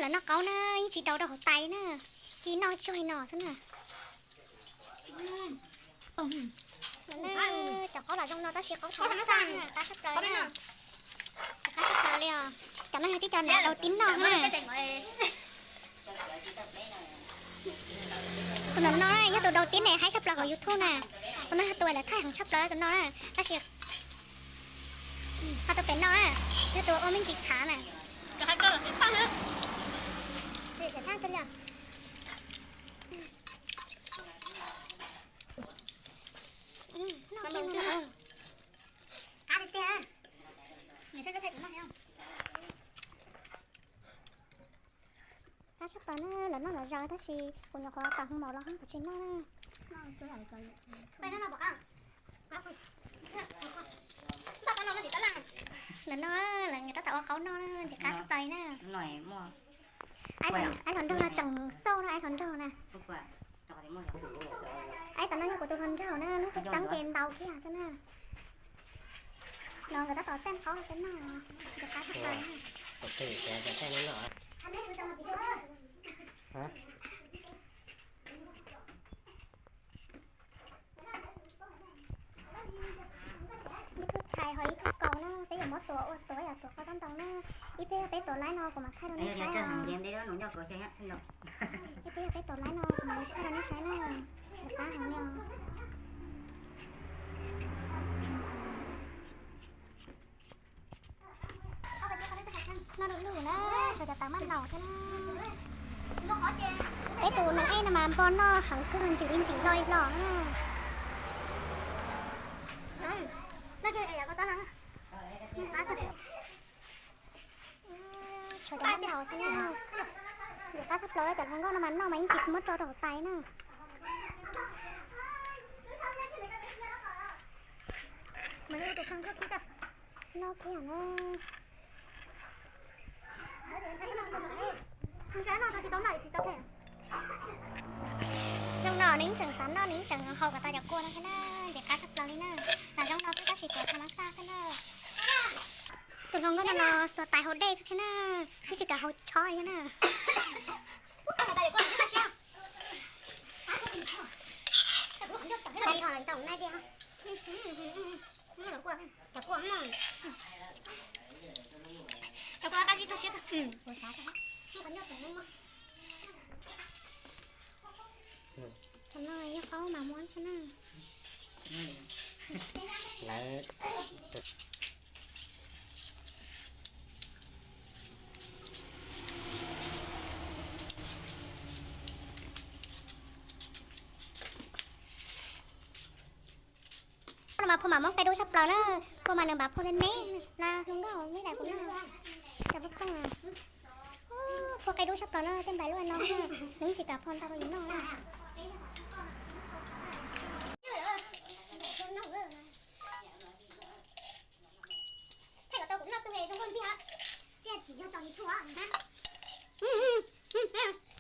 Lawv noj qaub na, yeej tsis daus rau hauv tais na, ci noj tsuag no xwb na. Cov qaub los zoo no tab sis qaub thaum xaj na, qab tshaj plaws na. Qab tshaj plaws li os. Cov no yog tib co nas daus tib noj na. Tus no no yog tus daus tib ne haib tshaj plaws hauv YouTube na. Tus no yog tus lawv thaij heev tshaj plaws tus no na. Tab sis ho tus pem no na, yog tus ua me ntsis txhav na. Qab tiag tiag. Qab tshaj plaws na, lawv noj lawv zaws tab sis kuv nyuam qhuav tawm hoo maum los kuv tsis noj na. Lawv noj, lawv tab tom ua qaub noj na, ntxim qab tshaj plaws na. Aib hluas nraug no tsoom xauj no, aib hluas nraug na. Aib tom no yog kuv tus hluas nraug na, hnub twg txeeb ces ntaus kiag xwb na. Los nkawd tab tom txeeb qaub rau peb noj, ntxim qab tshaj plaws na. Ib tug tshais ho ib tug kaus na, peb yuav muab tuav ua tuav yam tuav qau tab ntau na. Ib pliag yog peb tuav laib no kuv mam thaij rau nej saib. Ib pliag yog peb tuav laib no kuv mam thaij rau nej saib na. Qab heev li os. Noj du lug na, suav cov tawv maj ntaus xwb na. Peb tus neeg ej no mas npo noj heev kawg, ntsim li ntsim lo los na. Suav cov maj ntaus xwb na. Ntxim qab tshaj plaws, cov hluas nkauj no mas noj mas yeej tsis muab tso rau hauv tais na. Noj kiag na. Zoo no nws tseem xav noj, nws tseem haus kom tau cov kua no thiab na, ntxim qab tshaj plaws li na. Mas zoo no xwb tab sis tuav thaum mab xaj xwb na. Tus hluas nkauj no los xuas tais haus dej xwb thiab na, twb tsis kam haus tsho thiab na. Cov kua qab zib tag siab kawg. Cov no yog qaub mas muab xwb na. Lawv no mas phua mas muab qe dub tshaj plaws na. Phua mas nws npam phua me me na, hluas nkauj me me kuv noj. Cov poj phooj, phua qe dub tshaj plaws na, tej npais lub no nws tsis kam phua ntau rau yus noj na. Thaij kom tau kuv noj tug zoo nkauj tiag. Tiag txiv yog tso YouTube.